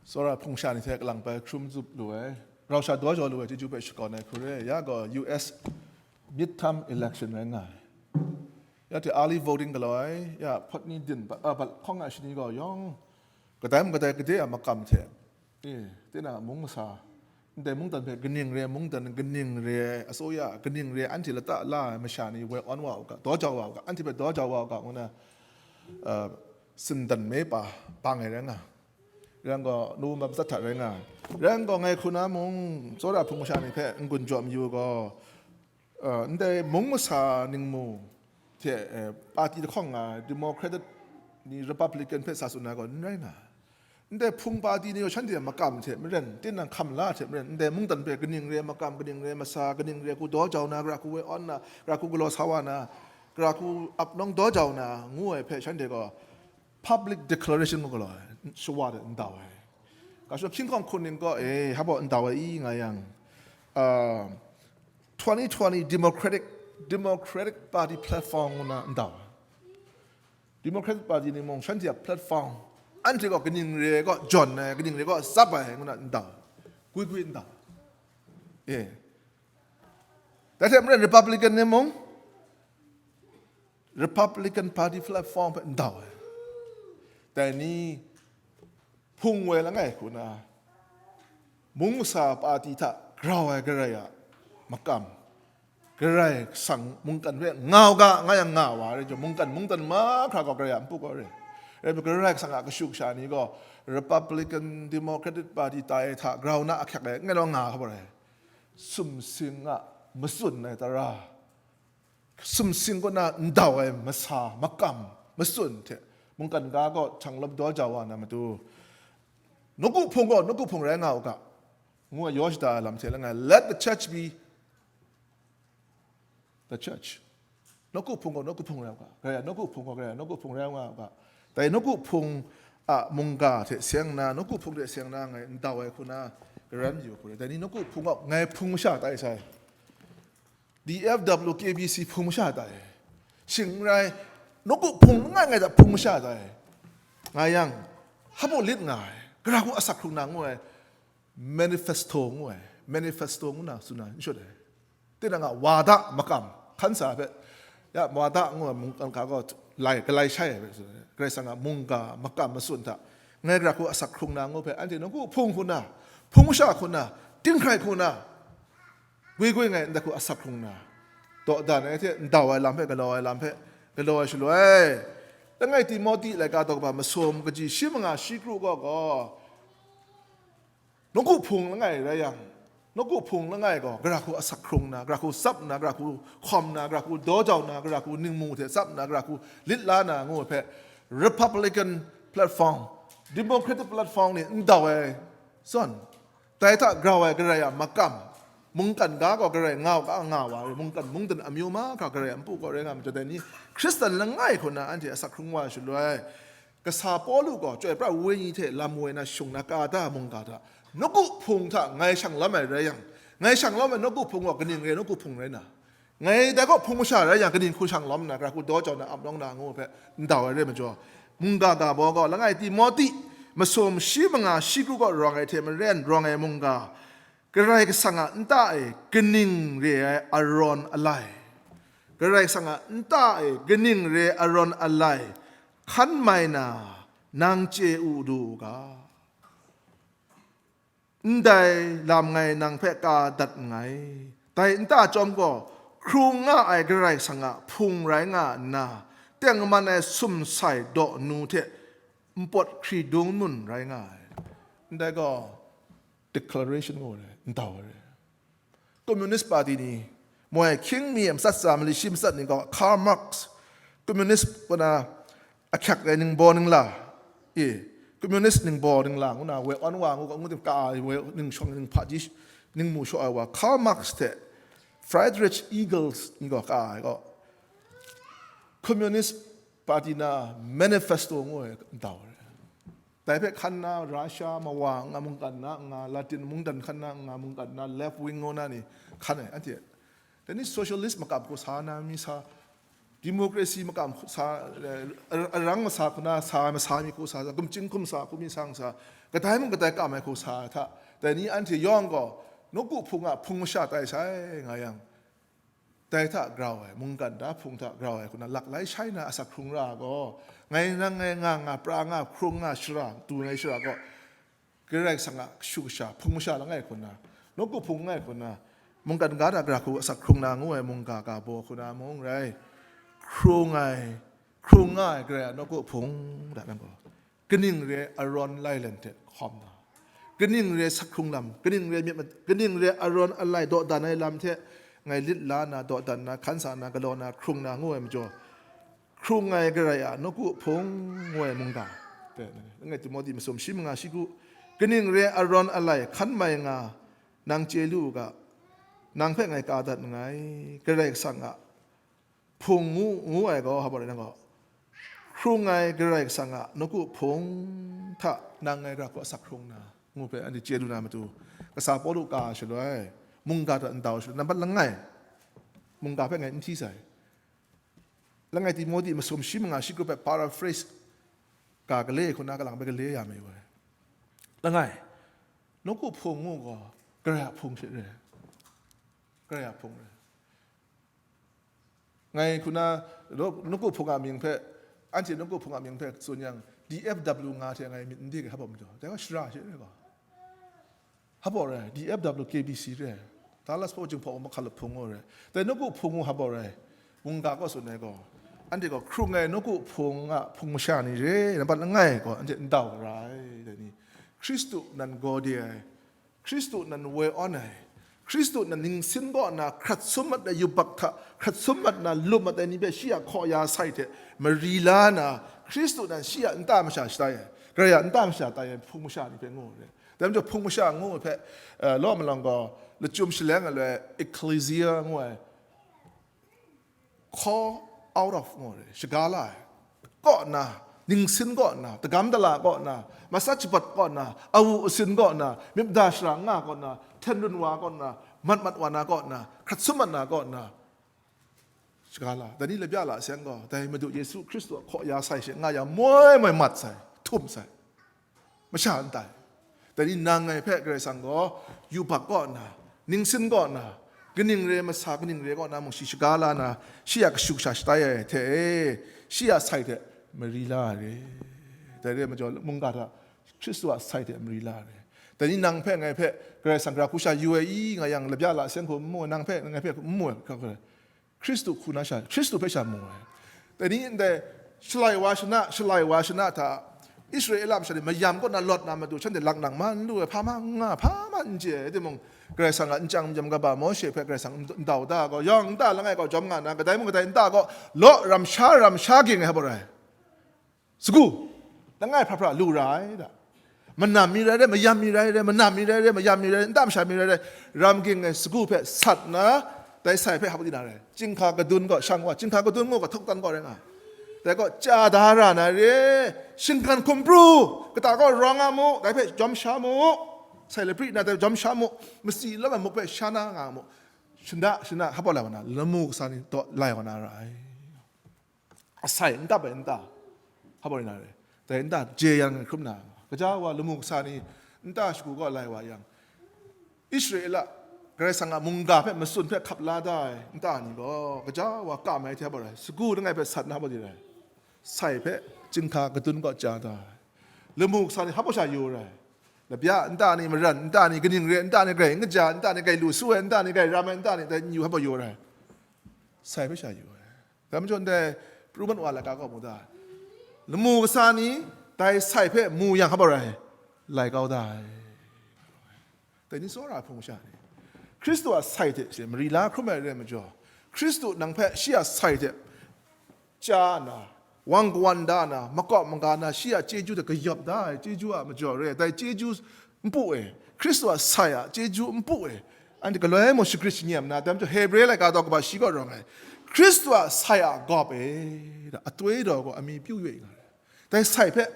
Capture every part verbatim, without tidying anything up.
Tsawra hpung sha ni hte kalang bai hkrum zup lu ai, rau sha daw jaw lu ai chyeju hpe shakawn ai hku re, ya gaw U S midterm election rai nga ai. Ya hte early voting galaw ai, ya hpawt ni din, ba, a, ba, hkawng a shani gaw yawng, kadai mung kadai gade a makam hte, e, tinang a mung masa, ndai mungdan hpe kaning re, mungdan kaning re, asoya kaning re, anhte lata la ai masha ni woi awn wa u ga, daw jau wa u ga, anhte hpe daw jau wa u ga, ngu na, a, sindan me pa bang ai rai nga. Rai gaw, November matsat hta rai nga. Rai gaw, ngai hku na mung, tsawra hpung masha ni hpe n-gun jaw mayu gaw, uh, ndai mung masa ningmu hte, eh, party lahkawng nga ai Democratic ni Republican hpe sa tsun na gaw, n rai nga. Ndai hpung party ni gaw shanhte a makam hte maren, tinang hkam la hte maren, ndai mungdan hpe kaning re makam, kaning re masa, kaning re hku daw jau na, gara hku woi awn na, gara hku galaw sa wa na, gara hku ap nawng daw jau na, ngu ai hpe shanhte gaw, public declaration ngu galaw ai, shawa de ndau ai. Ga shadawn hkying hkawng hkun ning gaw, eh, hpa baw ndau ai i nga yang, ah, twenty twenty Democratic, Democratic Party platform ngu na ndau ai. Democratic Party ni mung shanhte a platform, anhte gaw kaning re gaw jawn ai, kaning re gaw tsap ai ngu na ndau ai. Gwi gwi ndau ai. Eh. Dai hte maren Republican ni mung, Republican Party platform hpe ndau ai. Dai ni hpung woi langai hku na, mung masa party hta grau ai Karai a makam, Karai Kasang mungkan hpe nga u ga, nga yang nga wa rai jang, mungkan mungdan mahkra gaw Karai a npu gaw re. Rai nme, Karai Kasang a kashu kasha ni gaw Republican Democratic Party tai hta grau na ahkyak ai, n gai law nga hkap ai. Sumsing a matsun ai tara, sumsing kaw na ndau ai masa makam matsun hte mungkan ga gaw hkyang lawm daw jau wa na matu, nawku hpung gaw nawku hpung rai nga u ga, ngu ai yaw shada ai lam hte langai, let the church be the church. Nawku hpung gaw nawku hpung rai u ga, Karai a nawku hpung gaw Karai a nawku hpung rai nga u ga. Dai nawku hpung a mungga hte seng na, nawku hpung hte seng na ngai ndau ai hku na, karan yu hku rai. Dai ni nawku hpung gaw ngai hpung masha tai sai. D F W K B C hpung masha tai. Shing n rai, nawku hpung langai ngai hta hpung masha tai. Nga yang, hpa baw lit nga ai, gara hku asak hkrung na ngu ai, manifesto ngu ai, manifesto ngu na tsun na n shawt ai. Tinang a wada makam, hkan sa hpe, ya, wada ngu ai mungkan ga gaw lai, galai shai ai hpe tsun ai. Karai Kasang a mungga makam matsun hta, ngai gara hku asak hkrung na ngu hpe, anhte nawku hpung hku na, hpung masha hku na, tinghkrai hku na, gwi gwi ngai ndai hku asak hkrung na, dawdan ai hte ndau ai lam hpe, galaw ai lam hpe, galaw ai shaloi, langai Timote laika daw kaba masum kaji shi manga shi kru gaw gaw, nawku hpung langai rai yang, nawku hpung langai gaw, gara hku asak hkrung na, gara hku tsap na, gara hku hkawm na, gara hku daw jau na, gara hku ningmu hte tsap na, gara hku lit la na ngu ai hpe, Republican platform, Democratic platform ni ndau ai zawn, dai hta grau ai Karai a makam, mungkan ga gaw Karai nga u ga nga wa ai, mungkan mungdan amyu mahkra Karai a npu gaw rai nga majaw, dai ni Hkristan langai hku na anhte asak hkrung wa ai shaloi, kasa Pawlu gaw Chyoi pra ai Wenyi hte lam woi na shung na ka da mungga hta, nawku hpung hta ngai shang lawm ai rai yang, ngai shang lawm ai nawku hpung gaw kaning re ai nawku hpung rai na, ngai dai kaw hpung masha rai yang, kaning hku shang lawm nna, gara hku daw jau na, ap nawng na ngu hpe ndau ai re majaw, mungga ga baw gaw, langai Timote masum shi manga shi kru kaw rawng ai hte maren, rawng ai mungga, Karai Kasang a nta e kaning re ai arawn alai, Karai Kasang a nta e kaning re ai arawn alai hkan mai na, nang chye u du u ga. Ndai lam ngai nang hpe ka dat nngai. Dai nta chyawm gaw, hkrung nga ai Karai Kasang a Hpung rai nga nna, tengman ai sumsai daw nu hte npawt hkridung nun rai nga ai. Ndai gaw, declaration ngu ai, ndau ai. Communist Party ni, moi hkying mi matsat tsa, mali shi matsat ni gaw, Karl Marx, Communist kaw na ahkyak ai ningbaw ningla, e, Communist ningbaw ningla ngu na, woi awn wa ngu, ngu tim ka ai, woi ningshawng ninghpaji ningmu shaw ai wa, Karl Marx hte Friedrich Engels ni gaw ka ai gaw, Communist Party na manifesto ngu ai ndau ai. Dai hpe hkan na Russia mawa nga mungkan na nga, Latin mungdan hkan na nga mungkan na, left wing ngu na ni hkan ai, anhte. Dai ni socialist makam hku sa na mi sa, Democracy makam hku sa, eh, arang masa hku na sa ai masa mi hku sa, gumchying hkum sa hku mi sang sa, kadai mung kadai kam ai hku sa ai hta, dai ni anhte yawng gaw, nawku hpung a hpung masha tai sai nga yang, dai hta grau ai, mungkan da hpung hta grau ai hku na, laklai shai na asak hkrung ra gaw, ngai nang ngai nga nga, pra nga, hkrung nga, shara, du ai shara gaw, Karai Kasang a kashu kasha, hpung masha langai hku na, nawku hpung langai hku na, mungkan ga hta gara hku asak hkrung na ngu ai mungga ga baw hku na mung rai, hkrung ai, hkrung nga ai Karai a nawku hpung da nang gaw, kaning re ai arawn alai lam hte hkawm na, kaning re ai sak hkrung lam, kaning re ai myit ma-, kaning re ai arawn alai dawdan ai lam hte ngai lit la na, dawdan na, hkan sa na, galaw na, hkrung na ngu ai majaw, hkrung ai Karai a nawku hpung ngu ai mungga, langai Timote masum shi manga shi ku, kaning re ai arawn alai hkan mai nga, nang chye lu u ga, nang hpe ngai ka dat nngai, Karai Kasang a hpung ngu, ngu ai gaw, hpa rai nang gaw, hkrung ai Karai Kasang a nawku hpung hta nang ngai gara hku asak hkrung na, ngu hpe anhte chye lu na matu, kasa Pawlu ka shaloi, mungga hta ndau shaloi, nambat langai, mungga hpe ngai n hti sai. Langai Timote masum shi manga shi grup hpe paraphrase ga gale hku na kalang hpe gale ya mai wai. Langai, nawku hpung ngu gaw, Karai a hpung she re. Karai a hpung re. Ngai hku na, nawku hpung a mying hpe, anhte nawku hpung a mying hpe tsun yang, D F W nga hte ngai myit n de ga hpa majaw, dai gaw shara she re gaw. Hpa rai, D F W K B C re, Dallas Fort Wayne hpawng mahkra hpung ngu re, dai nawku hpung ngu hpa rai, mungga kaw tsun ai gaw, anhte gaw hkrung ai nawku hpung a hpung masha ni re, nambat langai gaw anhte ndau ra ai, dai ni, Hkristu nan gaw de ai, Hkristu nan woi awn ai, Hkristu nan ningsin kaw na hkrat sum mat ai yubak hta, hkrat sum mat na lum mat ai ni hpe shi a hkaw ya sai hte mari la na, Hkristu nan shi a nta masha shatai ai, Karai a nta masha tai ai hpung masha ni hpe ngu re. Dai majaw hpung masha ngu ai hpe, eh, law malawng gaw, lachyum shaleng ai loi ecclesia ngu ai, call out of ngu re, shaga la ai, kaw na, ningsin kaw na, dagam dala kaw na, masat shabat kaw na, awu asin kaw na, myit mada shara nga kaw na, hten run wa kaw na, mat mat wa na kaw na, hkrat sum mat na kaw na, shaga la, dai ni labya la seng gaw, dai Madu Yesu Hkristu a hkaw ya sai she nga ya moi moi mat sai, htum sai, masha n tai. Dai ni nang ngai hpe Karai Kasang gaw yubak kaw nna, ningsin kaw nna, kaning re masa kaning re kaw na mung shi shaga la na, shi a kashu kasha shatai ai hte e, shi a sai hte mari la ai re. Dai re ai majaw, mungga hta Hkristu a sai hte mari la ai re. Dai ni nang hpe ngai hpe Karai Kasang gara hku sha yu ai i nga yang, labya la seng hku n mu ai, nang hpe ngai hpe n mu ai, Hkristu hku na sha, Hkristu hpe sha mu ai. Dai ni ndai, shalai wa shana, shalai wa shana hta, Israela masha ni mayam kaw na lawt na matu, shanhte lak nang ma n lu ai, hpa ma n nga, hpa ma n chye ai timung, Karai Kasang a nchyang mayam kaba Mawshe hpe Karai Kasang ndau da gaw, yawng nta langai gaw jawm nga na, kadai mung kadai nta gaw, law, ramsha, ramsha ging ai hpa rai. Sagu, langai hpra hpra lu ra ai da. Manam mi rai rai, mayam mi rai rai, manam mi rai rai, mayam mi rai rai, nta masha mi rai rai, ram ging ai sagu hpe sat nna, dai sai hpe hap di na rai. Chyinghka kadun gaw shang wa, chyinghka kadun ngu gaw htok tan gaw rai nga. Dai gaw chya da ra na re, shinggan hkum pru, kata gaw rawng a mu, dai hpe jawm sha mu, sai lapri na dai jawm sha mu, matsi lawm ai muk hpe sha na nga mu, shana, shana, hpa lai wa na, lamu kasa ni daw lai wa na ra ai. Asai n tap ai nta, hpa rai na re, dai nta je yang hkrum na, gaja wa lamu kasa ni nta shagu kaw lai wa yang, Israela Karai Kasang a mungga hpe matsun hpe hkap la da ai nta ni gaw, gaja wa kam ai hte hpa rai, sagu langai hpe sat na hpa di rai, sai hpe chyinghka kadun kaw chya da ai, lamu kasa ni hpa sha yu rai, labya nta ni, maran nta ni, kaning re nta ni, grai n kaja nta ni, grai lu su ai nta ni, grai ram ai nta ni, dai n yu hpa yu rai, sai hpe sha yu ai. Dai majaw ndai pru mat wa laika kaw mu da ai. Lamu kasa ni dai sai hpe mu yang hpa rai, lai kau da ai. Dai ni tsawra ai hpung masha ni, Hkristu a sai hte she mari la hkrum ai rai majaw, Hkristu nang hpe shi a sai hte chya na, wang kawan da na, makawp maga na, shi a chyeju hte kayawp da ai chyeju a majaw re ai. Dai chyeju npu e, Hkristu a sai a chyeju npu e, anhte galoi mung shagrit shanyem na, dai majaw Hebre laika daw kaba shi kaw rawng ai, Hkristu a sai a gawp e, da, atoi daw gaw amying pyu we nga ai. Dai sai hpe,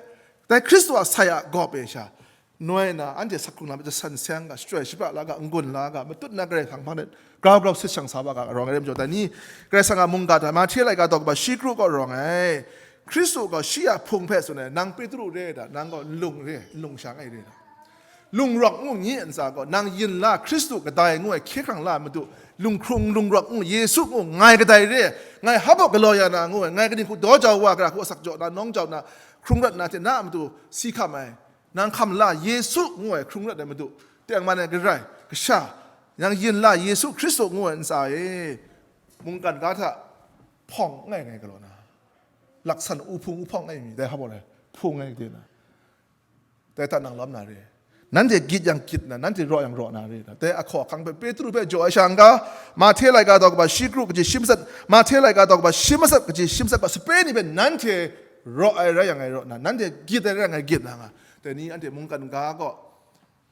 dai Hkristu a sai a gawp e sha, noi na, anhte sak hkrung na, majasan seng ga, shachyoi shapra la ga, n-gun la ga, matut na Karai Kasang hpang de grau grau sit shang sa wa ga, rawng ai rai majaw, dai ni Karai Kasang a mungga hta, Mahte laika daw kaba shi kru kaw rawng ai, Hkristu gaw shi a Hpung hpe tsun ai, nang Petru re ai da, nang gaw nlung re, nlung shang ai re da. Lungrawk ngu nyi ntsa gaw, nang yin la Hkristu kadai ngu ai hkye hkrang la matu, lunghkrung lungrawk ngu Yesu ngu ngai kadai re, ngai hap galaw ya na ngu ai, ngai kaning hku daw jau wa, gara hku asak jaw na, nawng jau na, hkrung rat na hte na a matu si hkam ai, nang hkam la Yesu ngu ai hkrung rat ai matu, tengman ai garai, kasha, nang yin la Yesu Hkristu ngu ai ntsa e, mungkan ga hta hpawng n ngai ngai galaw na, laksan u hpung u hpawng ai mi, dai hap ai, hpung ai de na. Dai hta nang lawm na re. Nanhte gyit yang gyit na, nanhte raw yang raw na re. Dai ahkaw ahkang hpe Petru hpe jaw ai sha n ga, Mahte laika daw kaba shi kru kaji shi matsat, Mahte laika daw kaba shi matsat kaji shi matsat ba sape ni hpe nanhte raw ai rai yang ai raw na, nanhte gyit ai rai yang ai gyit na nga. Dai ni anhte mungkan ga gaw,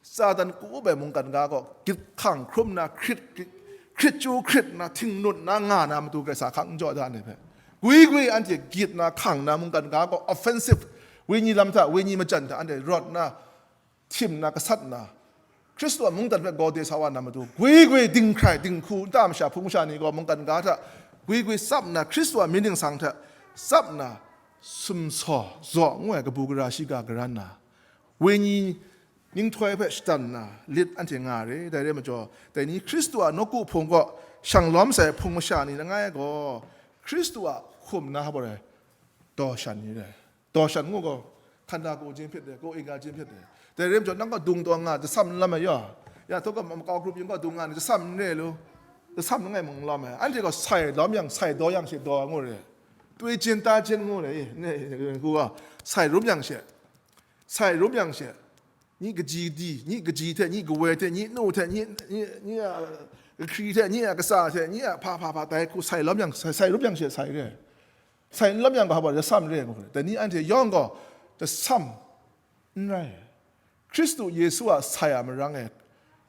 Satan ku up ai mungkan ga gaw, gyit hkang hkrum na, hkrit, hkrit chyu hkrit na, htingnut na nga na matu Karai Kasang hkang n jaw da ai hpe, gwi gwi anhte gyit na, hkang na mungkan ga gaw offensive, wenyi lam hta, wenyi majan hta anhte rawt na, htim na, gasat na, Hkristu a mungdan hpe gawde sa wa na matu, gwi gwi dinghkrai dinghku nta masha hpung masha ni gaw mungkan ga hta gwi gwi tsap nna, Hkristu a myit ningsang hta tsap nna, sumsaw zaw ngu ai kabu gara shiga garan na, wenyi ninghtoi hpe shatan nna lit anhte nga re. Dai re majaw, dai ni Hkristu a nawku hpung kaw shang lawm sai hpung masha ni langai gaw, Hkristu a hkum na hpa rai daw shan ni re. Daw shan ngu gaw, hkanda kaw jin hpyit de, kaw ika jin hpyit de. Dai re majaw, nang gaw dung taw nga, jasam n lam ai yaw. Ya, htaw gaw makau grup yin gaw dung nga ni, jasam n re lu. Jasam langai mung n lam ai. Anhte gaw sai lawm yang, sai daw yang she daw ai ngu re. Twi jin ta jin ngu re, i, ne, ngu gaw, sai rum yang she. Sai rum yang she. Nyi kaji di, nyi kaji hte, nyi kawoi hte, nyi nu hte, nyi, nyi, nyi a, kahkri hte, nyi a kasa hte, nyi a hpa, hpa, hpa, dai hku sai lawm yang, sai, sai rum yang she sai re. Sai n lawm yang gaw, hpa, jasam re ngu hkra, dai ni anhte yawng gaw jasam n rai. Hkristu Yesu a sai a marang e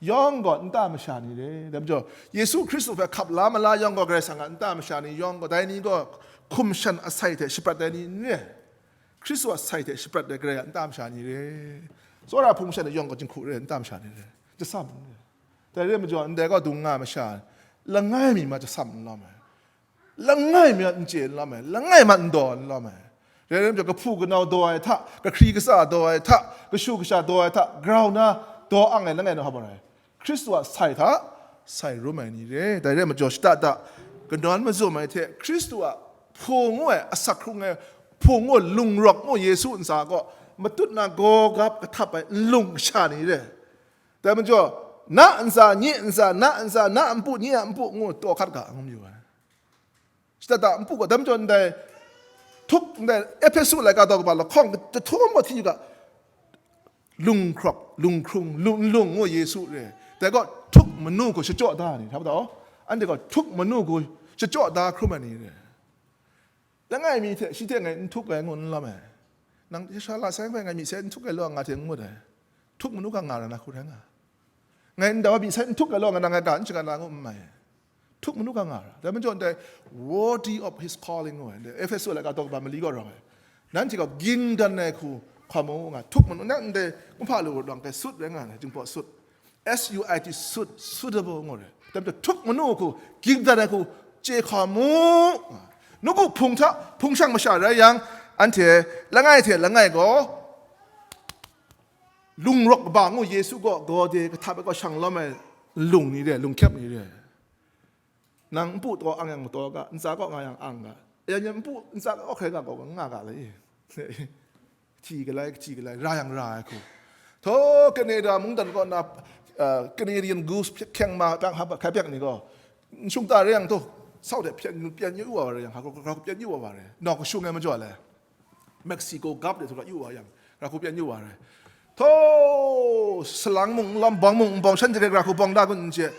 yawng gaw nta masha ni re. Dai majaw, Yesu Hkristu hpe hkap la mala yawng gaw, Karai Kasang a nta masha ni yawng gaw, dai ni gaw hkum shan asai hte shaprat ai ni n re. Hkristu a sai hte shaprat ai Karai a nta masha ni re. Tsawra hpung shan ai yawng gaw jinghku re, nta masha ni re. Jasam n re. Dai re majaw, ndai gaw dung nga masha, langai mi ma jasam n lawm ai. Langai mi a n chye n lawm ai, langai ma n daw n lawm ai. Rai rai majaw, kahpu kanau daw ai hta, kahkri kasa daw ai hta, kashu kasha daw ai hta, grau na daw ang ai langai nau hpa rai. Hkristu a sai hta, sai rum ai ni re. Dai rai majaw, shada da kanawn mazum ai hte, Hkristu a hpung ngu ai, asak hkrung ai hpung ngu, lungrawk ngu, Yesu ntsa kaw matut na gaw gap kahtap ai nlung kasha ni re. Dai majaw, na ntsa, nye ntsa, na ntsa, na npu, nye a npu ngu taw hkat ga, ngu mayu ai. Shada da npu gaw, dai majaw ndai htuk ndai Ehpesu laika daw kaba lahkawng jahtum gaw hti yu ga, lung hkrawk, lung hkrung, lung, lung ngu Yesu re. Dai gaw htuk manu hku shachyaw da ni, hta mada, anhte gaw htuk manu hku shachyaw da hkrum ai ni re. Langai mi hte shi hte ngai n htuk ai ngu n lawm ai. Nang sha la sai hpe ngai mi se n htuk ai law nga hte n ngut ai. Htuk manu ga nga ra na hku rai nga. Ngai ndau mi sai n htuk ai law nga, nang ngai ga n shaga na ngu n mai. Htuk manu ga nga ra. Dai majaw ndai, worthy of his calling ngu ai. Ndai Ehpesu laika daw kaba mali gaw rawng ai. Nanhte gaw ging dan ai hku hkawm u nga. Htuk manu, na ndai kumhpa lu lawng kai sut rai nga ai, Jinghpaw sut. S U I T, sut, suitable ngu re. Dai majaw htuk manu hku, ging dan ai hku, chye hkawm u. Nawku hpung hta, hpung shang masha rai yang, anhte langai hte langai gaw, lungrawk kaba ngu Yesu gaw, gaw de kahtap ai gaw shang lawm ai lung ni re, lung hkyep ni re. Nang npu taw ang yang taw ga, ntsa kaw nga yang ang ga. Yan yan npu ntsa kaw hkrai nga gaw nga ga le. Hti galai, hti galai, ra yang ra ai hku. Thaw Canada mungdan kaw na, uh, Canadian Goose hkyeng ma, hpyak hap, hkai hpyak ni gaw, n shung ta re yang thaw, sau de hpyan, pyan yu wa re yang, hkra hkra hpyan yu wa re. Nawk kashung ai majaw le. Mexico gap de hkra yu wa yang, hkra hku pyan yu wa re. Thaw, salang mung n lawm, bawng mung n bawng, shanhte hkra hku bawng da kun n chye.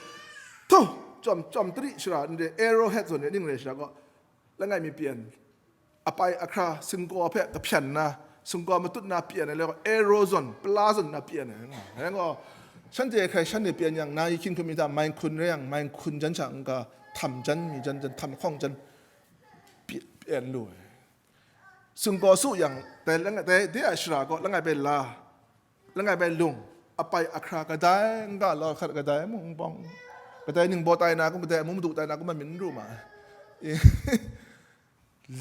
Thaw, chyawm, chyawm tari shara n re, Arrowhead zawn re, ning re shara gaw, langai mi pyan. Apai ahkra singkaw hpe kahpyan na, singkaw matut na pyan ai, le gaw, Arrow zawn, pala zawn na pyan ai, nga. Rai gaw, shanhte hkrai shanhte pyan yang, na yi hkying hkum mi hta mai hkun rai yang, mai hkun jan sha n-ga, htam jan mi jan jan, htam lahkawng jan py-, pyan lu ai. Singkaw su yang, dai langai, dai, de a shara gaw langai bai la, langai bai lung, apai ahkra kadai n ga lau hkat, kadai mung n bawng, kadai ningbaw tai na kum, kadai amu madu tai na kum, amin n ru ma ai.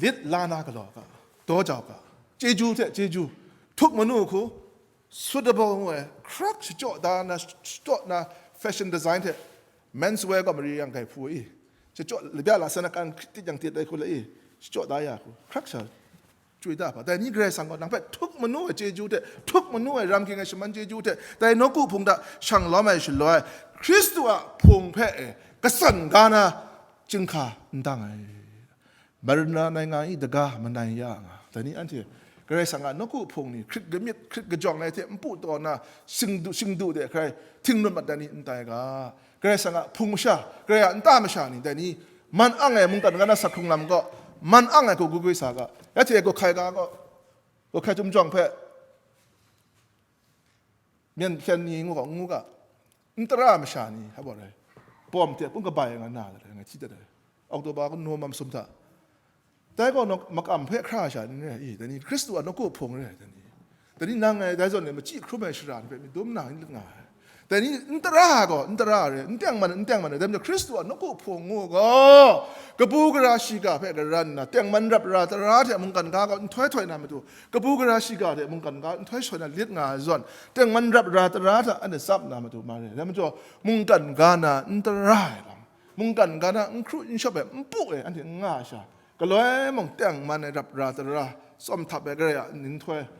Lit la na galaw ga, daw jau ga, chyeju hte chyeju, htuk manu hku, suitable ngu ai, hkrak shachyaw da na, shachyaw na, fashion design hte, men's wear gaw mari yang grai hpu i, shachyaw labya la sana kan hkrit tit yang tit ai hku la i, shachyaw da ya hku, hkrak sha, chyoi da hpa. Dai ni Karai Kasang gaw nang hpe htuk manu ai chyeju hte, htuk manu ai ram ging ai shaman chyeju hte, dai nawku hpung hta shang lawm ai shaloi, Hkristu a hpung hpe e, kasan ga na chyinghka n dang ai. Marna nai nga i daga manai ya nga. Dai ni anhte Karai Kasang a nawku hpung ni hkrit kamyit, hkrit kajawng ai hte npu taw na, shingdu, shingdu de hkrai htingrum mat dai ni n tai ga. Karai Kasang a hpung masha, Karai a nta masha ni dai ni man ang ai mungkan ga na sak hkrung lam gaw, man ang ai hku gwi gwi sa ga. Ya hte gawhkai ga gaw, gawhkai chyum jawng hpe myen hpyen ni ngu gaw, ngu ga, n tara masha ni, hpa rai, bawm hte hpung kabai nga na, ngai hti dat ai. Oktoba kun Nowma masum hta, dai gaw nawk-, makam hpe hkra sha n rai i, dai ni Hkristu a nawku hpung rai, dai ni, dai ni nang ngai dai zawn e machyi hkrum ai shara ni hpe myit dum na n lit nga ai. Dai ni n tara gaw, n tara re, n tengman, n tengman re, dai majaw Hkristu a nawku hpung ngu gaw, kabu gara shiga hpe karan nna, tengman rap ra tara hte mungkan ga gaw nhtoi htoi na matu, kabu gara shiga hte mungkan ga nhtoi htoi na lit nga ai zawn, tengman rap ra tara hta anhte tsap na matu ma re, dai majaw mungkan ga na n tara ai lam, mungkan ga na n hkru n shawp ai npu e anhte n nga ai sha, galoi mung tengman ai rap ra tara, tsawm htap ai Karai a nhtoi,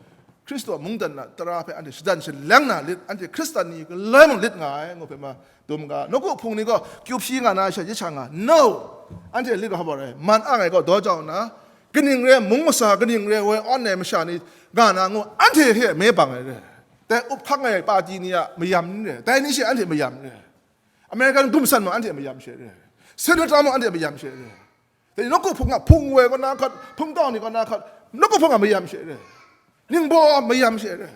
Hkristu a mungdan na tara hpe anhte shadan shaleng na lit, anhte Hkristan ni galoi mung lit nga ai, ngu hpe ma dum ga. Nawku hpung ni gaw kyu hpyi nga na sha, yi sha nga, no! Anhte lit ga hpa rai, man ang ai gaw daw jau nna, kaning re mung masa, kaning re woi awn ai masha ni nga na ngu, anhte hte me bang ai re. Dai up hkang ai pati ni a mayam n re, dai ni she anhte mayam re. American gumsan mung anhte mayam she re. Senator mung anhte mayam she re. Dai nawku hpung a hpung woi kaw na hkat, hpung tau ni kaw na hkat, nawku hpung a mayam she re. Ningbaw a mayam she re.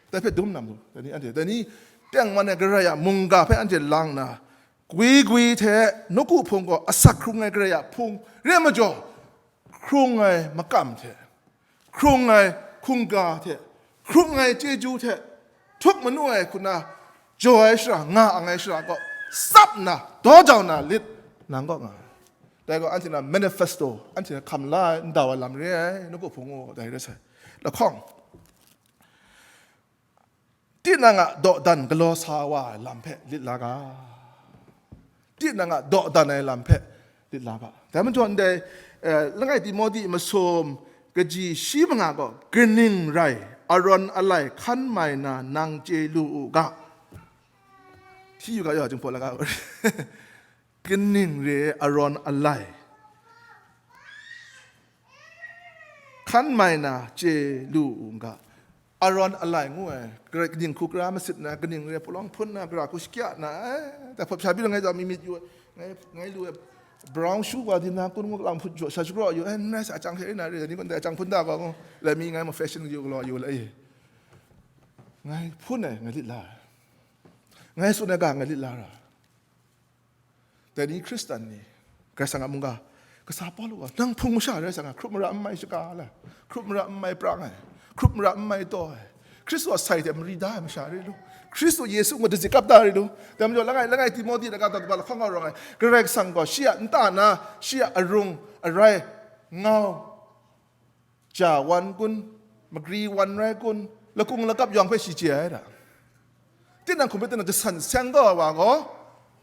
Dai hpe dum na matu, dai ni anhte, dai ni tengman ai Karai a mungga hpe anhte lang na, gwi gwi hte nawku hpung gaw asak hkrung ai Karai a hpung re majaw, hkrung ai makam hte, hkrung ai hkungga hte, hkrung ai chyeju hte, htuk manu ai hku na jaw ai shara, nga ang ai shara gaw tsap nna, daw jau na lit, nang kaw nga ai. Dai gaw anhte na manifesto, anhte na hkam la ai, ndau ai lam re ai, nawku hpung gaw dai re sai. Lahkawng, tinang a dawdan galaw sa wa ai lam hpe lit la ga. Tinang a dawdan ai lam hpe lit la ga. Dai majaw ndai, eh, langai Timote masum kaji shi manga gaw, kaning rai, arawn alai hkan mai na nang chye lu u ga. Hti yu ga, ya, Jinghpaw laga. Kaning re, arawn alai hkan mai na chye lu u ga. Arawn alai ngu ai, gara, kaning hku gara masit na, kaning re palawng hpun na, gara hku shakya na, eh, dai hpawt sha byin ngai taw mi myit yu, ngai, ngai lu ai, brown shoe wa di na kun ngu lang hpun jaw, sha shagraw yu, eh, n rai sa, achyang hte na re, ni kun dai achyang hpun da ga ngu, lai mi ngai ma fashion yu galaw yu la, eh. Ngai hpun ai, ngai lit la ai. Ngai tsun ai ga, ngai lit la ra. Dai ni Hkristan ni, Karai Kasang a mungga, kasa Pawlu gaw, nang hpung masha rai sanga, hkrup mara n mai shaga la, hkrup mara n mai prang ai, hkrup mara n mai taw ai, Hkristu a sai hte mari da ai masha rai lu, Hkristu Yesu ngu dazik kap da rai lu. Dai majaw, langai, langai Timote laga daw hkawng gaw rawng ai, Karai Kasang gaw shi a nta na, shi a arung, arai, ngau, ja wan kun, magri wan rai kun, lakung lakap yawng hpe shi chye ai da. Tinang hkum hpe tinang jasan seng kau ai wa gaw,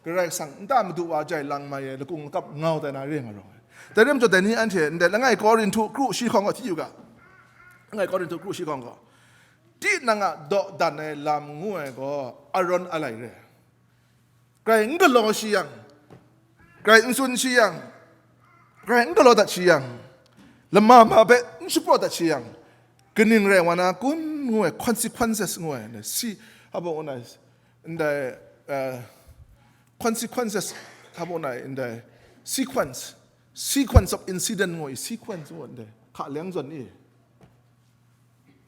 Karai Kasang nta madu wa jai lang mai ai lakung lakap ngau tai na re nga rawng ai. Dai rim jaw dai ni anhte ndai langai Korinhtu kru shi hkawng gaw hti yu ga. Langai Korinhtu kru shi hkawng gaw, tinang a dawdan ai lam ngu ai gaw arawn alai re. Grai n galaw shi yang, grai n tsun shi yang, grai n galaw dat shi yang, lama ma hpe n shapraw dat shi yang, kaning rai wa na kun ngu ai consequences ngu ai, si, hpa ngu na, ndai, eh, consequences, hpa ngu na, ndai sequence, sequence of incident ngu ai, sequence ngu ai, ndai hka leng zawn ni.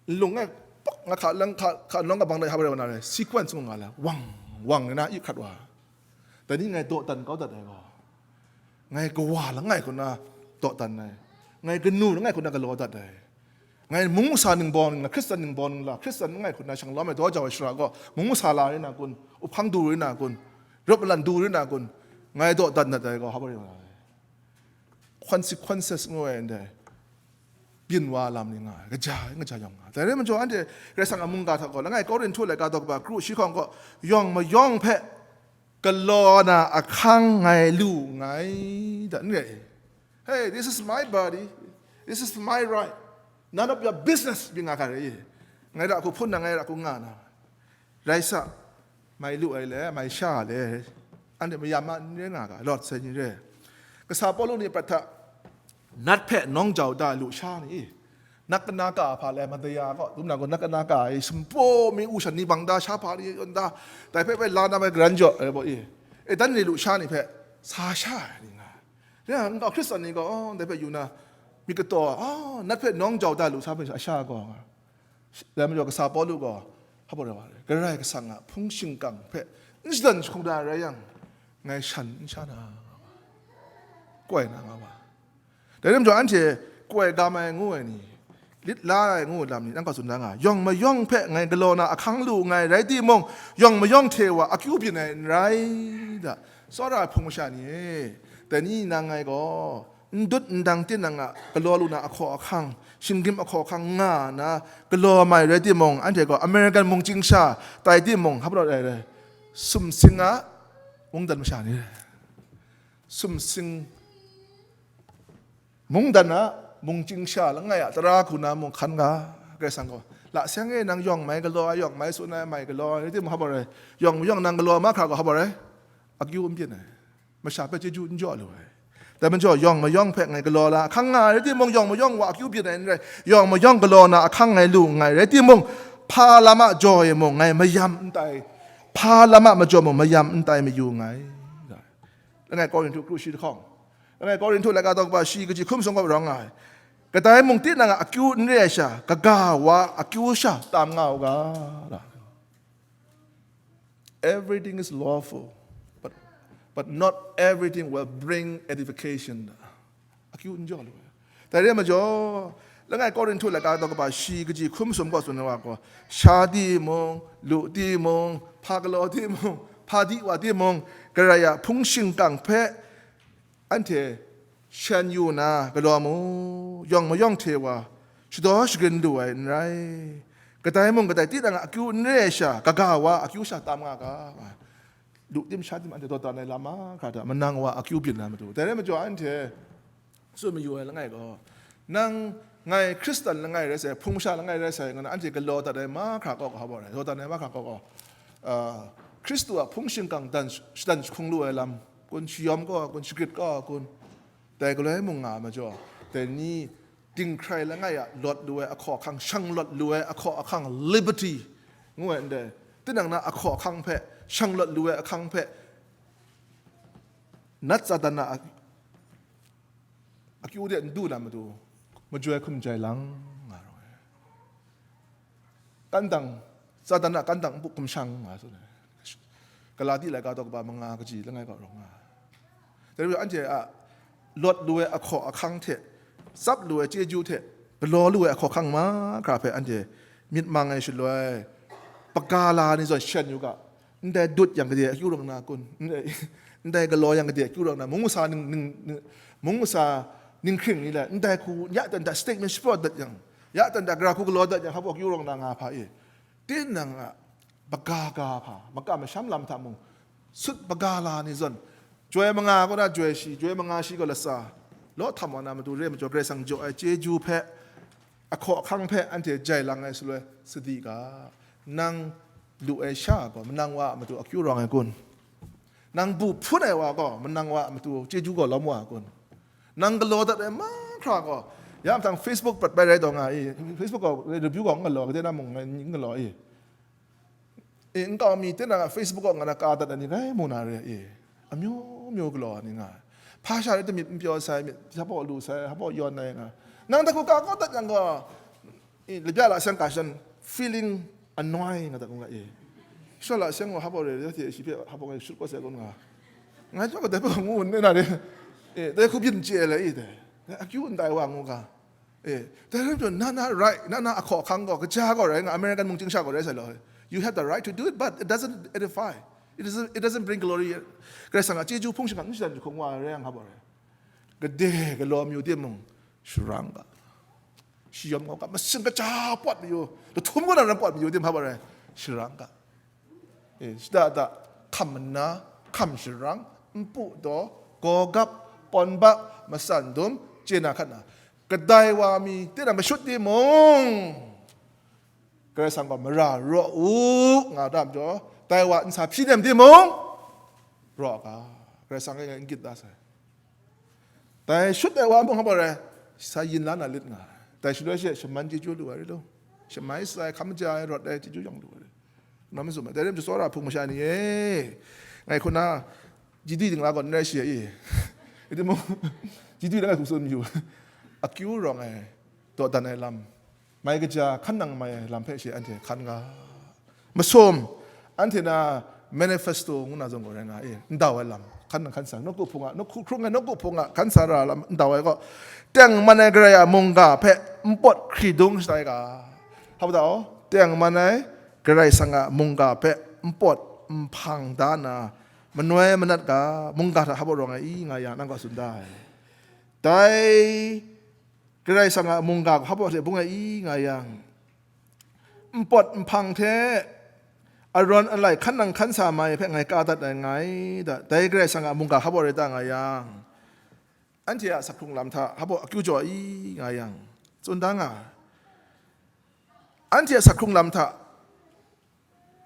Nlung e, pak, nga hka lang, hka, hka nawng kabang dai hap rai wa na re, sequence ngu nga la, wang, wang, nna yu hkrat wa. Dai ni ngai dawdan kau dat ai gaw, ngai kawa langai hku na dawdan ai, ngai kanu langai hku na galaw dat ai. Ngai mung masa ningbaw ningla, Hkristan ningbaw ningla, Hkristan n ngai hku na shanglawm ai daw jau ai shara gaw, mung masa la rai na kun, uphkang du rai na kun, rawt malan du rai na kun, ngai daw dat dat ai gaw, haba rai nga ai. Consequences ngu ai ndai, byin wa lam ni nga ai, kaja, kaja yawng nga ai. Dai rai majaw, anhte Karai Kasang a mungga hta gaw, langai Korinhtu laika daw kaba kru shi hkawng gaw, yawng mayawng hpe galaw na ahkang ngai lu nngai, da n rai. Hey, this is my body, this is my right, none of your business, byi nga hkra rai. Ngai ra hku hpun na, ngai ra hku nga na, rai sa, mai lu ai le, mai sha le, anhte mayam ma n rai nga ga, lawt sai ni re. Kasa Pawlu ni prat hta, nat hpe nawng jau da lu sha ni, nat kana ka hpa le, madaya gaw, dum na gaw, nat kana ka e, sumpu mi u shan ni bang da, sha hpa ni yawn da, dai hpe bai la na mai garan jaw ai baw e, e dan ni lu sha ni hpe, sa sha ai ni nga. Ya, nkau Hkristan ni gaw, oh, dai hpe yu na, myit kataw, oh, nat hpe nawng jau da lu sa hpe, a sha gaw nga. Dai majaw, kasa Pawlu gaw, hpa rai wa, Karai Kasang a hpung shingkang hpe n shadan jahkrum da rai yang, ngai shan n sha na, koi na nga wa. Dai rai majaw, anhte koi gam ai ngu ai ni, lit la ai ngu ai lam ni, nang hpa tsun da nga, yawng mayawng hpe ngai galaw na ahkang lu nngai rai timung, yawng mayawng hte wa akyu byin ai n rai da, tsawra ai hpung masha ni e, dai ni nang ngai gaw, n dut n dang tinang a galaw lu na ahkaw ahkang, shinggyim ahkaw ahkang nga na galaw mai rai timung, anhte gaw American mungchying sha tai timung, hpa rai rai, sumsing a mungdan masha ni rai. Sumsing mungdan a mungchying sha langai a tara hku na mung hkan ga, Karai Kasang gaw, la seng e nang yawng mai galaw ai, yawng mai tsun ai mai galaw ai, rai timung, hpa rai, yawng mayawng nang galaw mahkra gaw, hpa rai, akyu n byin ai. Masha hpe chyeju n jaw lu ai. Dai majaw, yawng mayawng hpe ngai galaw la ahkang nga ai rai timung, yawng mayawng wa akyu byin ai n rai, yawng mayawng galaw na ahkang ngai lu nngai rai timung, hpa lam a jaw e mung ngai mayam n tai, hpa lam a majaw mung mayam n tai mayu nngai. Langai Korinhtu kru shi lahkawng, langai Korinhtu laika daw kaba shi kaji hkum sawng gaw rawng nga ai. Kadai mung tinang a akyu n re ai sha, kaga wa akyu sha tam nga u ga, la. Everything is lawful, but, but not everything will bring edification. Akyu n jaw lu ai. Dai re ai majaw, langai Korinhtu laika daw kaba shi kaji hkum sum gaw tsun ai wa gaw, sha timung, lu timung, hpa galaw timung, hpa di wa timung, Karai a hpung shingkang hpe anhte shan yu na galaw mu, yawng mayawng hte wa shadaw shagrin lu ai n rai. Kadai mung kadai tinang a akyu n re ai sha, kaga wa akyu sha tam nga ga. Lu tim sha tim anhte dawdan ai lam mahkra hta manang wa akyu byin na matu. Dai rai majaw anhte tsun mayu ai langai gaw, nang ngai Hkristan langai rai sai, hpung masha langai rai sai, ngu na anhte galaw dat ai mahkra kaw gaw, hpa rai, dawdan ai mahkra kaw gaw, ah, Hkristu a hpung shingkang dan, shadan jahkrum lu ai lam, kun shayawm kaw, kun shagrit kaw, kun dai galoi mung nga ai majaw, dai ni dinghkrai langai a lawt lu ai ahkaw ahkang, shang lawt lu ai ahkaw ahkang, liberty ngu ai ndai, tinang na ahkaw ahkang hpe, shang lawt lu ai ahkang hpe, nat Satan a akyu de n du na matu, majoi hkum jai lang nga rawng ai. Kantang, Satan a kantang npu hkum shang nga tsun ai. Galati laika daw kaba manga kaji langai kaw rawng nga ai. Dai rai anhte a lawt lu ai ahkaw ahkang hte, tsap lu ai chyeju hte, galaw lu ai ahkaw ahkang mahkra hpe anhte myit mang ai shaloi, paga la ni zawn shan yu ga, ndai dut yang gade akyu rawng na kun? Ndai, ndai galaw yang gade akyu rawng na? Mung masa ning, ning, ning, mung masa ninghkring ni le, ndai hku ya dan da statement shapraw dat yang, ya dan da gara hku galaw dat yang, hpa akyu rawng na nga hpa e? Tinang a, paga ga hpa, makam masham lam hta mung, sut paga la ni zawn, joi manga kaw na joi shi, joi manga shi gaw latsa, law htam wa na matu re ai majaw, Karai Kasang jaw ai chyeju hpe, ahkaw ahkang hpe anhte jai lang ai shaloi sadi ga, nang lu ai sha gaw manang wa a matu akyu rawng ai kun? Nang bu hpun ai wa gaw manang wa a matu chyeju gaw lawm wa ai kun? Nang galaw dat ai mahkra gaw, ya mahtang Facebook prat bai rai taw nga i, Facebook gaw review gaw n galaw, gade na mung n galaw i. E, nkau mi tinang a Facebook kaw nga na ka dat ai ni rai mu na re e, amyu myu galaw ai ni nga ai. Hpa sha rai tamit n pyaw sai, myit hpa lu sai, hpa yawn ai nga. Nang dai hku ka kaw dat yang gaw, e, labya la seng ka shan, feeling annoying nga dat nga e. Sha la seng gaw hpa re, ya hte shi hpe hpa ngai shut kawt sai kun nga. Ngai chyawm dai hpe ngu n na re. E, dai hku byin chye ai le e dai. Akyu ndai wa ngu ga. Eh, dai rai nna, na na rai, na na ahkaw ahkang gaw, kaja gaw rai nga, American mungchying sha gaw rai sai law. You have the right to do it, but it doesn't edify. It doesn't, it doesn't bring glory. Karai Kasang a chyeju hpung shingkang n shadan jahkung wa rai yang hpa baw rai. Gade galaw mayu timung, sharang ga. Shayawm ngau ga, masin kaja pawt mayu, lahtum kaw na ran pawt mayu tim hpa baw rai. Sharang ga. Eh, shada da, hkam mana, hkam sharang, npu daw, gawgap, pawn bak, matsan dum, chye na hkat na, kadai wa mi, tinang mashut timung, Karai Kasang gaw mara raw u, nga da majaw, dai wa nsa hpyi nem timung, raw ga, Karai Kasang e n gyit da sai. Dai shut ai wa mung hpa rai, sa yin la na lit nga ai. Dai shaloi she shaman chyeju lu ai rai lu. Shamai sai, hkam ja ai, rawt ai chyeju yawng lu ai rai. Nam mazum ai. Dai rai majaw tsawra hpung masha ni e. Ngai hku na, jidi dingla gaw n rai shi ai. Iti mung, jidi langai hku tsun yu. Akyu rawng ai, dawdan ai lam. Mai kaja, hkan nang mai ai lam hpe she anhte hkan nga. Masum, anhte na manifesto ngu na zawn gaw rai nga e, ndau ai lam, hkan nang hkan sa, nawku hpung a, nawku hkrung ai nawku hpung a hkan sa ra lam ndau ai gaw, tengman ai Karai a mungga hpe npawt hkridung shatai ga. Hpa baw, tengman ai Karai Kasang a mungga hpe npawt nhpang da na, manoi manat ga, mungga hta hpa baw rawng ai i nga yang, nang gaw tsun da ai. Dai Karai Kasang a mungga hpa baw hte bung ai i nga yang, npawt nhpang hte arawn alai hkan nang hkan sa mai hpe ngai ka dat ai ngai da, dai Karai Kasang a mungga hpa baw rai ta nga yang, anhte a sak hkrung lam hta hpa baw akyu jaw i nga yang, tsun da nga ai. Anhte a sak hkrung lam hta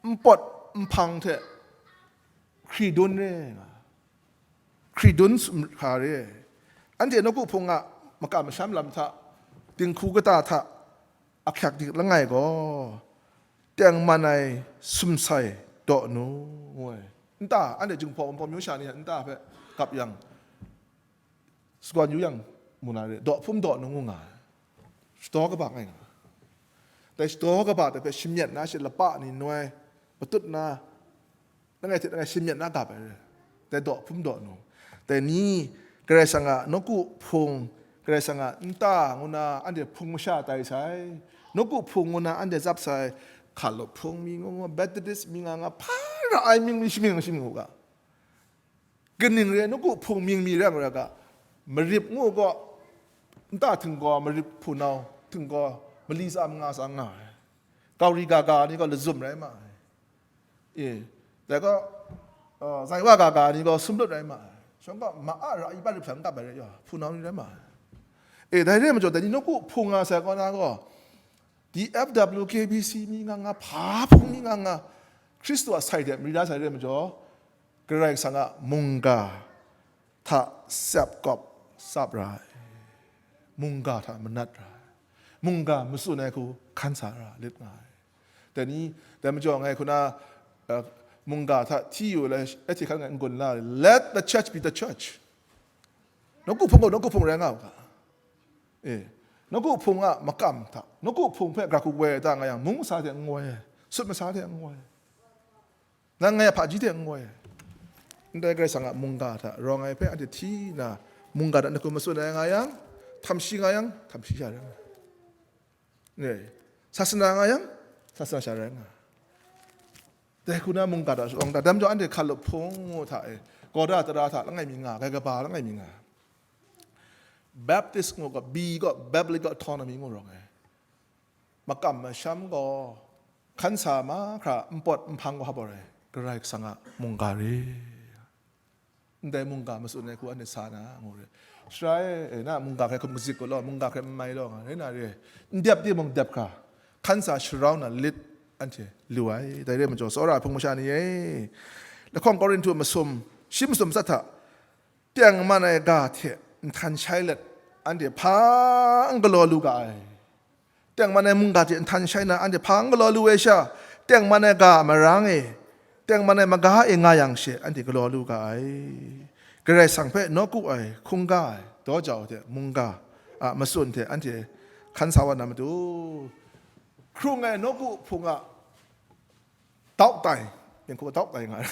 npawt nhpang hte hkridun re nga, hkridun sumhkra re. Anhte nawku hpung a makam masham lam hta, dinghku kata hta, ahkyak dik langai gaw, tengman ai sumsai daw nu, ngu ai. Nta, anhte Jinghpaw Wunpawng myu sha ni a nta hpe gap yang, sagawn yu yang, mu na re, daw hpum daw nu ngu nga ai. Shadaw kaba ngai nga ai. Dai shadaw kaba hte hpe shamyet na, shi lapa ni noi matut na, langai hte langai shamyet na gap ai re. Dai daw hpum daw nu. Dai ni, Karai Kasang a nawku hpung, Karai Kasang a nta ngu na anhte hpung masha tai sai. Nawku hpung ngu na anhte tsap sai. Hkalup hpung mi ngu ngu, Methodist mi nga nga, hpa ra ai mying mi shamying shamying u ga. Kaning rai, nawku hpung mying mi rai nga rai ga, marip ngu gaw, nta htinggaw marip hpunau, htinggaw mali tsa manga tsa nga ai. Gauri gaga ni gaw lazum rai ma ai. E, dai gaw, uh, zai wa gaga ni gaw sumlut rai ma ai. Shawng gaw ma a ra iba rip sha n kap ai rai yaw, hpunau ni rai ma ai. E, dai re ai majaw, dai ni nawku hpung nga sai kaw na gaw, D F W K B C mi nga nga, hpa hpung mi nga nga, Hkristu a sai de mari da sai re ai majaw, Karai Kasang a mungga hta sap kawp sap ra ai, mungga hta manat ra ai, mungga matsun ai hku hkan sa ra lit nga ai. Dai ni, dai majaw ngai hku na, uh, mungga hta hti yu ai, ahte hkan ngai n-gun la, let the church be the church. Nawku hpung gaw nawku hpung rai nga u ga. E, nawku hpung a makam hta, nawku hpung hpe gara hku woi ai ta nga yang, mung masa hte n woi ai, sut masa hte n woi ai, nang ngai a hpaji hte n woi ai. Ndai Karai Kasang a mungga hta rawng ai hpe anhte hti nna, mungga hta n-gun matsun ai nga yang, htam shi nga yang, htam shi sha rai nga ai. Ne, sasana nga yang, sasana sha rai nga ai. Dai hku na mungga hta sharawng da, dai majaw anhte hkalup hpung ngu hta e, gawda tara hta langai mi nga, gai kaba langai mi nga. Baptist ngu gaw, B gaw, Biblical Autonomy ngu rawng ai. Makam masham gaw, hkan sa mahkra npawt nhpang gaw hpa baw rai, Karai Kasang a mungga re. Ndai mungga matsun ai hku anhte sa na, ngu re. Sara e, e, na mungga hkrai hkum kazik kau law, mungga hkrai n mai law, nga rai na re. N dep timung dep hkra, hkan sa sharau na lit anhte lu ai. Dai re ai majaw, tsawra ai hpung masha ni e, lahkawng Korinhtu masum, shi masum tsat hta, tengman ai ga hte nhtan shai let, anhte hpa n galaw lu ga ai. Tengman ai mungga hte nhtan shai na anhte hpa n galaw lu ai sha, tengman ai ga a marang e, tengman ai maga e nga yang she, anhte galaw lu ga ai. Karai Kasang hpe nawku ai, hkungga ai, daw jau hte mungga a matsun hte anhte hkan sa wa na matu, hkrung ai nawku hpung a dau tai, yen hku dau tai nga ai,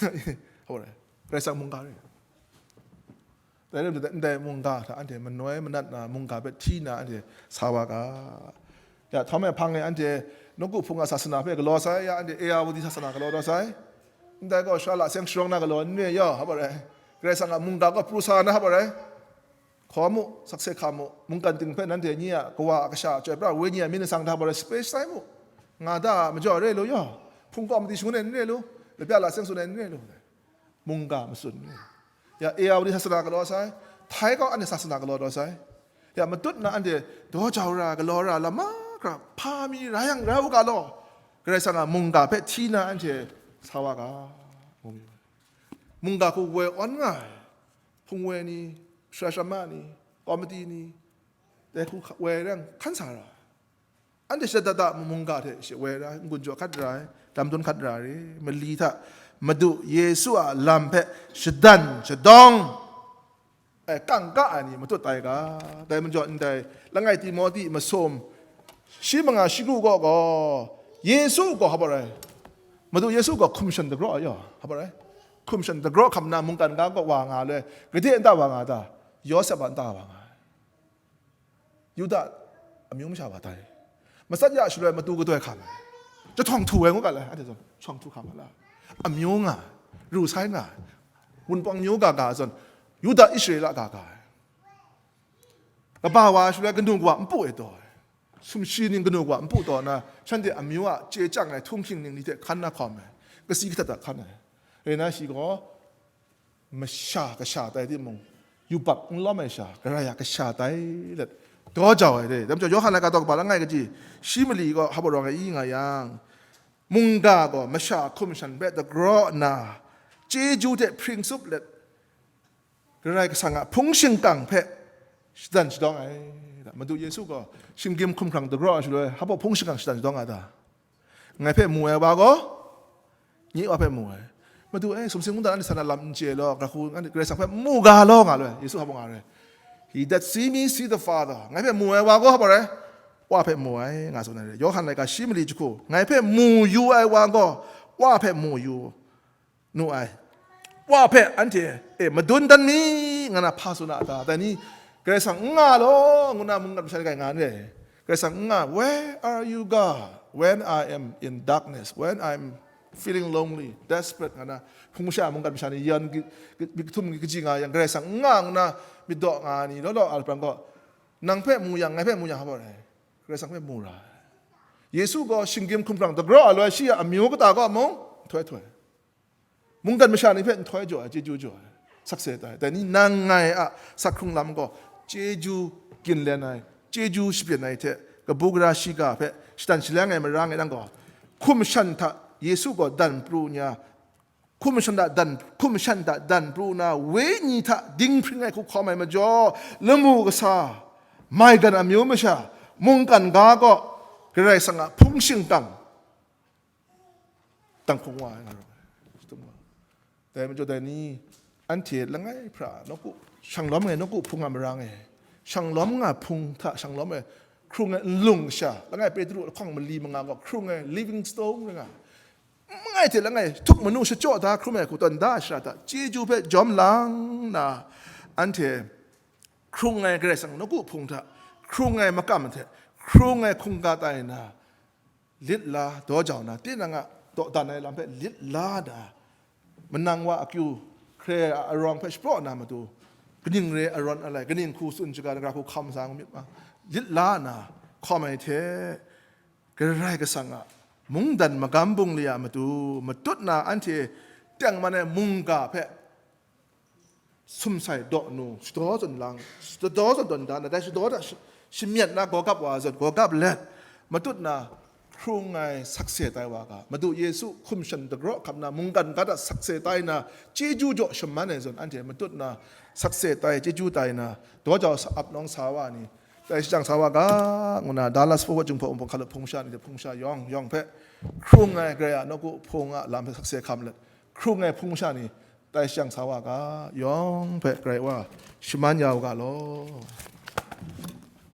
Karai Kasang mungga re. Dai lam ndai mungga hta anhte manoi manat na, mungga hpe hti na anhte sa wa ga. Ya, htawm e hpang e anhte nawku hpung a sasana hpe galaw sai, ya, anhte Ayahudi sasana galaw taw sai. Ndai gaw sara la seng sharawng na galaw n re yaw, hpa rai. Karai Kasang a mungga gaw pru sa na, hpa rai. Hkaw mu, sakse hkam mu, mungkan ting hpe nanhte nye a kawa a kasha a chyoi pra, wenyi a myit nsang hta hpa rai, space sai mu. Nga da a majaw re lu yaw, hpung kawm madi shangun e n re lu, lapya la seng tsun e n re lu. Mungga matsun. Ya, Ayahudi sasana galaw sai, Thai gaw anhte sasana galaw taw sai. Ya, matut na anhte daw jau ra, galaw ra, lam mahkra, hpa mi ra yang ra u ga law, Karai Kasang a mungga hpe hti na anhte sa wa ga. Mungga hku woi awn nga ai, hpung woi ni, sara sara ma ni, komiti ni, dai hku woi rang hkan sa ra. Anhte shada da mungga hte she woi ra, n-gun jaw hkat ra ai, dam dun hkat ra ai, mali hta Madu Yesu a lam hpe shadan shadawng ai, kangka ai ni matut tai ga. Dai majaw ndai langai Timote masum shi manga shi gu gaw gaw, Yesu gaw hpa rai, Madu Yesu gaw hkum shan dagraw ai yaw, hpa rai, hkum shan dagraw hkam na mungkan ga gaw wa nga le, gade nta wa nga ta, Yawsep a nta wa nga ai. Yuda amyu masha wa tai. Matsat ya shaloi matu kadoi hkam ai. Jahtawng htu ai ngu ga lai, anhte zawn, jahtawng htu hkam ga la. Amyu nga, ru sai nga, wunpawng myu ga ga zawn, Yuda Israela ga ga ai. Kaba wa shaloi kanu kawa npu e taw ai. Sumshi ning kanu kawa npu taw na, shanhte amyu a chye chyang ai htunghking ning ni hte hkan na hkawm ai. Kasi kadat dat hkan ai. Rai na shi gaw, masha kasha tai timung, yubak n lawm ai sha, Karai a kasha tai let daw jau ai re. Dai majaw, Yawhan laika daw kaba langai kaji, shi mali gaw hpa rawng ai i nga yang, mungga gaw masha hkum shan hpe dagraw nna, chyeju hte hpring tsup let, Karai Kasang a hpung shingkang hpe shadan shadawng ai. Madu Yesu gaw shinggyim hkumhkrang dagraw ai shaloi, hpa hpung shingkang shadan shadawng ai ta? Ngai hpe mu ai wa gaw, nye wa hpe mu ai. Madu e, sumsing mungdan anhte san a lam n chye law, hkra hku anhte Karai Kasang hpe mu ga law nga lu ai, Yesu hpa nga ai. "He that see me, see the Father." Ngai hpe mu ai wa gaw hpa rai? Wa hpe mu ai, nga tsun ai re. Yawhan laika shi mali jahku, ngai hpe mu yu ai wa gaw, Wa hpe mu yu nu ai. Wa hpe anhte e madun dan mi, nga na hpa tsun a ta? Dai ni, Karai Kasang n nga law, ngu na mungkan masha ni kai nga n re. Karai Kasang n nga, "Where are you, God, when I am in darkness, when I'm feeling lonely, desperate?" nga na, hpung masha mungkan masha ni yan gi-, gi-, myit kahtum kaji nga yang, Karai Kasang n nga, ngu na myit daw nga ni law law a lapran gaw, nang hpe mu yang, ngai hpe mu yang, hpa rai? Karai Kasang hpe mu ra ai. Yesu gaw shinggyim hkumhkrang dagraw ai loi, shi a amyu kata kaw mung nhtoi htoi. Mungkan masha ni hpe nhtoi jaw ai, chyeju jaw ai, sakse tai. Dai ni nang ngai a sak hkrung lam gaw, chyeju ginlen ai, chyeju shapyen ai hte, kabu gara shiga hpe shadan shaleng ai marang e nang gaw, hkum shan hta Yesu gaw dan pru nya, hkum shan hta dan, hkum shan hta dan pru na, wenyi hta dinghpring ai hku hkawm ai majaw, lamu kasa, maigan amyu masha, mungkan ga kaw, Karai Kasang a hpung shingkang, tanghkung wa ai nga rawng ai. Dai majaw dai ni, anhte langai hpra nawku, shanglawm ai nawku hpung a marang e, shanglawm nga hpung hta shanglawm ai, hkrung ai nlung sha, langai Petru lahkawng mali manga gaw hkrung ai living stone rai nga, langai hte langai htuk manu shachyaw da hkrum ai hku tawn da ai shara hta, chyeju hpe jawm lang nna, anhte hkrung ai Karai Kasang nawku hpung hta, hkrung ai makam hte, hkrung ai hkungga tai nna, lit la, daw jau na, tinang a dawdan ai lam hpe lit la na, manang wa akyu hkre a arawng hpe shapraw na matu, kaning re arawng alai, kaning hku tsun shaga na, gara hku hkam sa ngu myit ma, lit la na, hkawm ai hte, Karai Kasang a mungdan magam bungli a matu matut na, anhte tengman ai mungga hpe sumsai daw nu, shadaw zawn lang, shadaw zawn dawn da na, dai shadaw hta shi-, shamyet na, gawgap wa zawn, gawgap let, matut na, hkrung ai sakse tai wa ga, Madu Yesu hkum shan dagraw hkap na, mungkan ga hta sakse tai na, chyeju jaw shaman ai zawn, anhte matut na, sakse tai, chyeju tai na, daw jau sa ap nawng sa wa ni, tai shajang sa wa ga, ngu na, Dallas Forward Jinghpaw Wunpawng hkalup hpung sha ni hte hpung sha yawng yawng hpe, hkrung ai Karai a nawku hpung a lam hpe sakse hkam let, hkrung ai hpung sha ni, tai shajang sa wa ga, yawng hpe Karai Wa shaman ya u ga law.